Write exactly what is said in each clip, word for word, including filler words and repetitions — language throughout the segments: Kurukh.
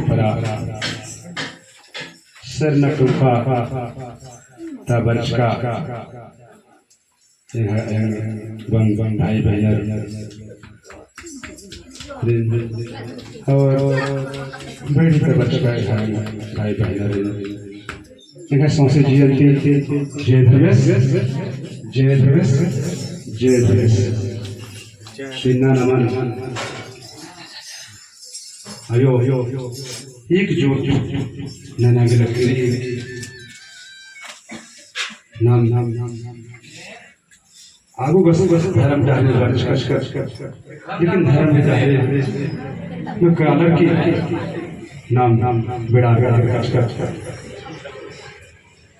परा सरना टोंका ता बरचका एंग्है, एंग्है बंग, बंग भाई बहिनर और बेड़ी ता बरचका एंग्है भाई बहिनर। एंग्है सौंसे जिया ती जय धर्मेस, जय धर्मेस, जय धर्मेस। इन्ना नमन अयो, एकजुट नना गे लगी। नाम, नाम, नाम, नाम। आगो बस, बस धर्म डहरे बरचकस, लेकिन धर्म डहरे नू कालर की नाम, नाम बेड़ा, बेड़ा बरचकस।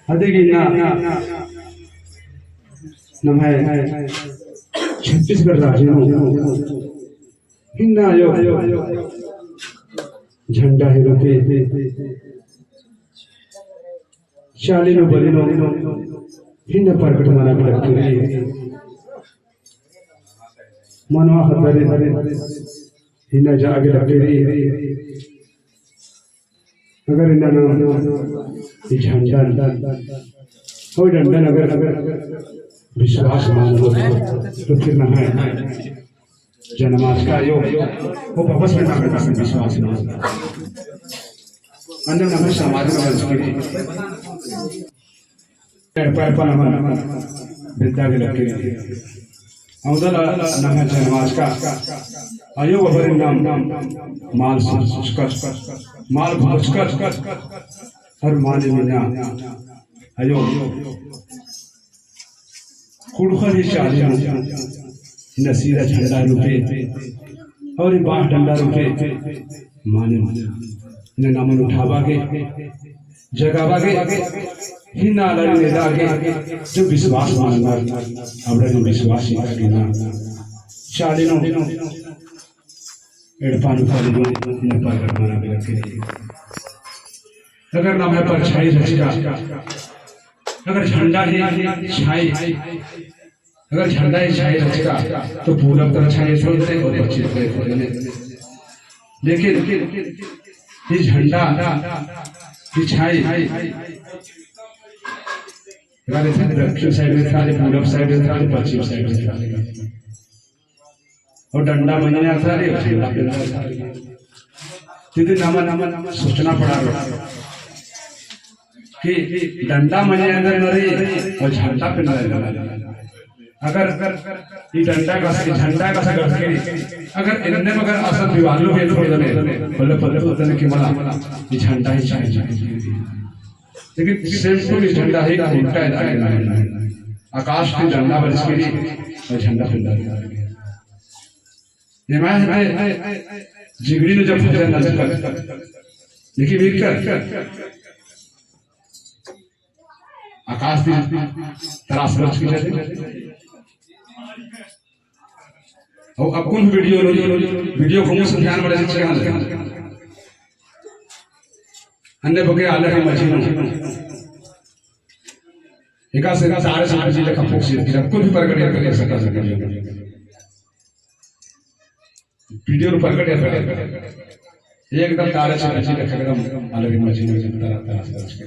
अदे गे ना नम्है छत्तीसगढ़ राज्य नू इन्ना अयो झंडा ही रूपे चाली नू बली नू इन्ना प्रकट मना गे लगी रई। मनवा ख़द्दर इन्ना जागे लगी रई। अगर इन्ना नाम ई झंडा और डंडन अगर विश्वास मान लो तो फिर नम्है जनमास का यो वो वापस में ना करता विश्वास मान। अन्य नम्है समाज में बन चुकी थी। एड़पा एड़पा नमन बेद्दा गे लगी रई। अवंदा नम्है जनमास का अयो बबरिन नाम माल सुचकत, माल घोचकत और माने मन्ना अयो कुँड़ुख़र ही चाली नू नसीरा झंडा रूपे और ई बाँह डंडा रूपे माने मन्ना नमन उठाबआ गे जगाबआ गे, इन्ना आलर एदा गे, जो विश्वास मन्नर, अबड़ा जो विश्वास इन्ना चाली नू, एड़पा नू चाली नू, इन्ना प्रकट मना गे लगी रई। अगर नम्है परछाई रहचका, अगर झंडा ही छाई, अगर झंडा ही छाई रहचका, तो पूरब तरफ छाई होते और पश्चिम तरफ होते। लेकिन ई झंडा ही छाई, अगर इधर दक्षिण side में था, पूरब side में था, पश्चिम side में था, और डंडा मन्ना था रे, झंडा पेंदा था रे। दीदी नमन, नमन सोचना पड़ा रो कि डंडा मन्ना एन्देर नू रई और झंडा पेंदा एन्देर नू रई। अगर ई डंडा का से, झंडा का से गढ़ के, अगर एन्ने मगर असन दीवाल नू भी छोड़ देने, बोले पत्तू तने कि मला, ई झंडा ही चाहिए। लेकिन same to ई झंडा ही उल्टा है, आकाश ती डंडा बरचकी रई और झंडा पेंदा। एमा है जिगरी नू जब भजन नंजकर, लेकिन मिलकर आकाश ती तरास बरचकी रई। और अक्कुन video लो, video को मुझे ध्यान बड़ा चिच्चका हन। अन्ने बग्गे आलर ही मझी नू एकासे तारे साहब जी लेखा फोकसी, अक्कुन भी प्रकट कर सका सका। Video नू प्रकट है, एकदम तारे से मझी लेखा एकदम अलग ही मझी में तरह तरह से।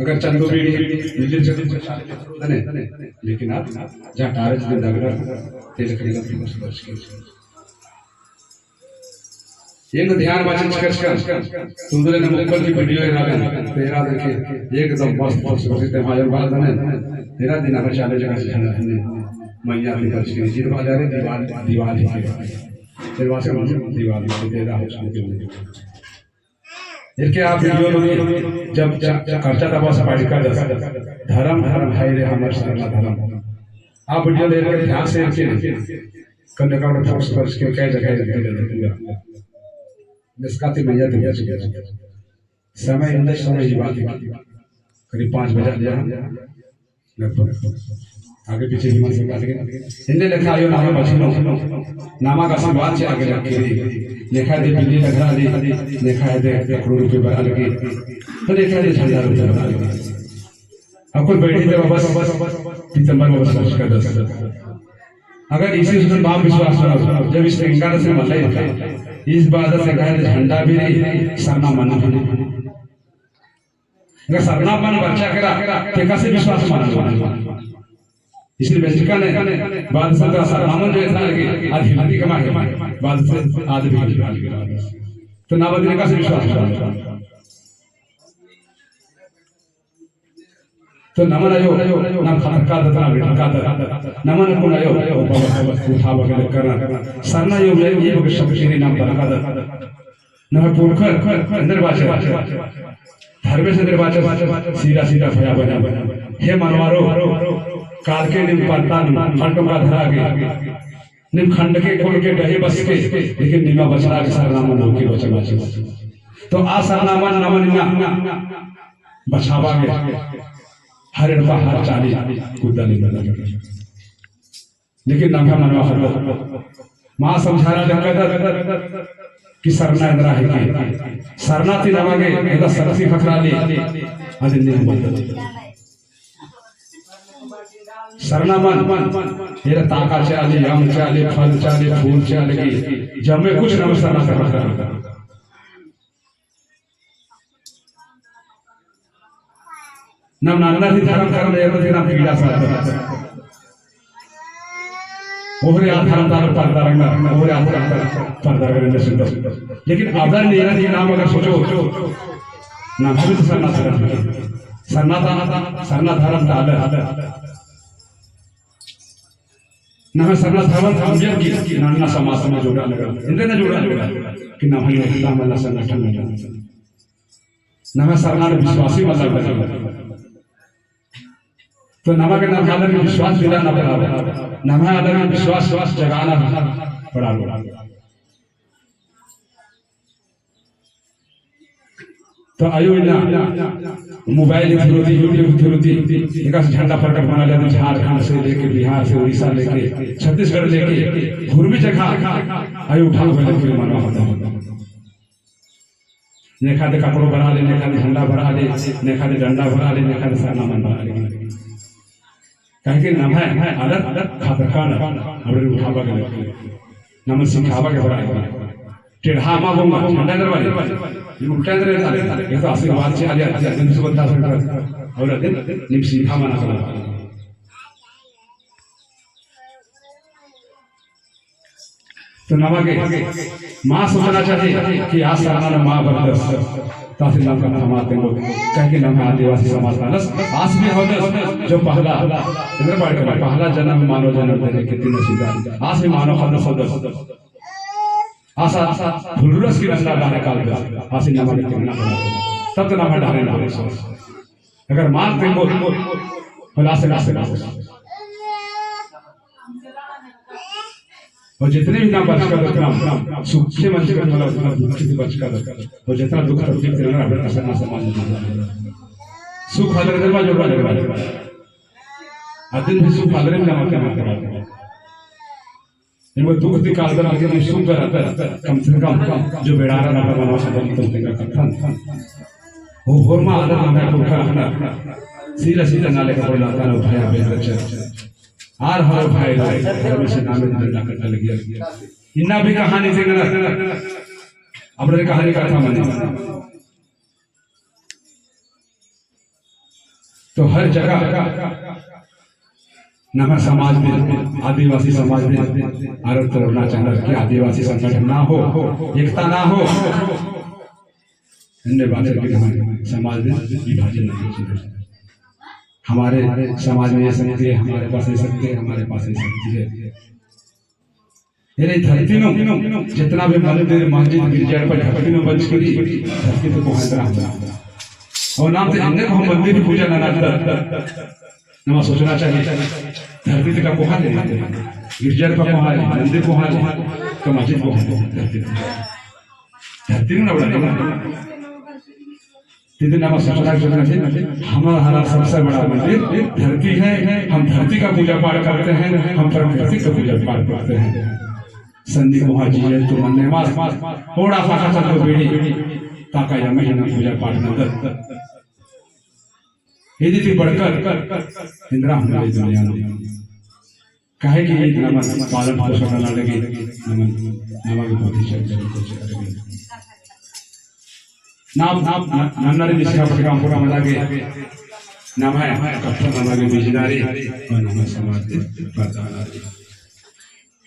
अगर चंदू बीड़ी मिले से तो चाले नहीं, लेकिन आप जहाँ तारे से लगना तेरे करीब एकदम बच के। एंग ध्यान बाचन चिच्चका, तुंदरे ने मुक्कल की video एरा देन, तेरा देखे, एकदम मस्त खूबसूरती ते माजन बाल बने, तेरा दिन अगर चाले जगह से खाना खाने, मैया भी बच के, जिन बाजारे दीवाल, दीवाल ही के, तेरे वास्ते मुझे दीवाल ही के, तेरा हो चुके हैं। इनके आप video में जब च-, च-, करचा तबा से पाड़ी का दस, धर्म, धर्म है रे हमर सरना धर्म। आप video देख के ध्यान से इनके कन्या का फोकस कर इसके कई जगह इनके पूरा। जिसका ती मैया ती बच गया। समय इंदे समय ही बात है। करीब पाँच बजे लिया। लगभग। आगे पीछे ही मन से बात है। इन्ने लेखा आयो नाम मछनो। नामा का आशीर्वाद से आगे रखे। लेखा दे बिल्ली लग रहा ली। लेखा दे करोड़ रुपये बना लगे। तो लेखा दे झंडा रुपये बना लगे। अक्कुन बैठी थे वापस, दिसंबर में वापस का दस। अगर इसी सुन बाप विश्वास करो, जब इस तेंगा से मल्ला ही था, ईस बादस एंग्है झंडा बीरी, सरना मन बीरी। अगर सरना मन बरचा केरा, तो एकासे विश्वास मना। इसलिए बेंजका ने बादस सरना मन जो एथरा लगी, आद हिलदी कमा है, बादस आद भी हिलदी कमा है। तो ना बदले एकासे विश्वास मना। तो नमन अयो, नाम खतरकादत, नाम बिटरकादत, नमन कुन अयो, उठाबा के लक्करना। सरना अयो, ये, ये बगे शक्ति नी नाम बरकादत। नम्है पुरखर एन्देर बाचर, धर्मेस एन्देर बाचर, सीधा सीधा भया बना। हे मनवारो, कालके नीम परता नू, खंड टोंका धरा गे। नीम खंडके, कोड़के, डहे बसके, लेकिन निमा बछरा गे सरना मन होके बचे बाचर। तो आ सरना मन नमन इन्ना बछाबा गे हर एड़पा हर चाली कुद्दा ले लगा। लेकिन नम्है मनवा ख़द्दर मा समझारा लक्कदत कि सरना एन्दरा हिके। सरना ती नमा गे एदा शक्ति ख़क्खराली, अदिन नीम बअदत। सरना मन, एरा ताका चाली, अम्म चाली, फल चाली, फूल चाली की, जम्मे कुछ नम्है सरना ती ख़क्खरा। नम नन्ना ही धरम धरम एरा ती नम पीड़ा साथ। ओहरे आ धरम ताल परदा रंगा, ओहरे आ धरम ताल परदा रंगा ने सुनता। लेकिन अगर नेरा की नाम अगर सोचो, नम्है भी तो सरना धरम, सरना ता, सरना धरम ताल। नम्है सरना धरम अम्बियर की नन्ना समाज में जोड़ा लगा। एन्देर ना जोड़ा लगा कि नम्है नेता मल्ला, संगठन मल्ला। नम्है सरना विश्वासी मल्ला लगा। तो नमा गे नम्है आलर विश्वास दिलाना पड़ा। नम्है आलर विश्वास, विश्वास जगाना पड़ा। तो अयो इन्ना mobile through ती, YouTube through ती, एकासे झंडा प्रकट मना लगी, झारखंड से लेके, बिहार से, उड़ीसा लेके, छत्तीसगढ़ लेके, हुरमी जगह अयो उठान होले पूरे मनवा होता है। नेखा दे कपड़ो बरआ ले, नेखा दे झंडा बरआ ले, नेखा दे डंडा बरआ ले, नेखा दे सरना मन बरआ ले। काहे कि नम्है आलर खतरकादत, अबड़न उठाबा गे लगी, नमन सिखाबा गे बरआ गे। टेढ़ा मा बोंगा, झंडा एन्देर बरआ ले, उल्टा एन्देर बरआ ले, ये तो आशीर्वाद चिआ ले, अदिन सुबह दस मिनट और अदिन नीम सीधा मना करा। तो नमा गे मा सोचना चाहिए कि आस सरना नमा बरदस, तासी नम का थमा तेंगो, काहे कि नम्है आदिवासी समाज तालस आस भी होदस, जो पहला, एन्देर बअदस, पहला जन्म मानव जन्म देने के तीनों सिद्धांत, आस भी मानव ख़द्दस होदस, आस फुलरस की नन्ना डहरे कालदस, आसी नमा गे तेंगना पड़ा, तब तो नमा डहरे ना हो। अगर मान तेंगो, होले आसे, आसे, आसे। और जितने भी नाम बचकादत नाम, सुखे मंजकादत, मतलब, उतना दुख से बचकादत। और जितना दुख तकलीफ तेंगना, अबड़न का सरना समाज में सुख आलर एन्देर मा जोड़ा लगा। अदिन भी सुख आलर एन्देर मा जोड़ा लगा। एंगो दुख ती कालदर, लेकिन सुख दर, कम से कम जो बेड़ारा ना बना, वहाँ से बनी तो तेंगा कत्थन। हो होरमा आदर ना मैं पुरखा रखना। सीधा सीधा नाले का बोला था ना, उठाया बेहतर चल। आर हर भाई रे, घर में से नामे डंडा कट्टा लगिया। इन्ना भी कहानी तेंगना। अबड़न कहानी कत्था मनी। तो हर जगह नम्है समाज में, आदिवासी समाज में, आर तोड़ना चाहना कि आदिवासी संगठन ना हो, एकता ना हो। अन्य बात है कि हमारे समाज में विभाजन नहीं होना चाहिए। हमारे समाज में ये शक्ति है, हमारे पास ये शक्ति है, हमारे पास ये शक्ति है। एरे धरती नू जितना भी मंदिर, मस्जिद, गिरजा पर धरती नू बंच करी, धरती तो कोहा एन्दरा। और नाम तो एन्ने कोहा मंदिर पूजा नना, नमा सोचना चाहिए। धरती तो का कोहा ले, गिरजा पर कोहा ले, मंदिर कोहा ले, तो मस्जिद कोहा ले, धरती तो। धरती नू ना बड़ा। तीन दिन नमा सोचना चाहिए, हमारा सबसे बड़ा मंदिर धरती है। हम धरती का पूजा पाठ करते हैं, हम प्रकृति का पूजा पाठ करते हैं। सन्नी कोहा जिया तो मन्ने मास, ओड़ा फाका चंदो बीड़ी, ताका या महीना पूजा पाठ नंदत। इदी ती बढ़कर एन्दरा हमारे दुनिया में। काहे कि ईद नमन पालन पोषण नना लगी, नमन, नमन बहुत ही चर्चा को चर्चा लगी। नाम, नाम, न-, नन्नर मिसिया पटका पूरा मना के, नम्है कत्थन नना के बिजनारी, और नम्है समाज के प्रधान आरी।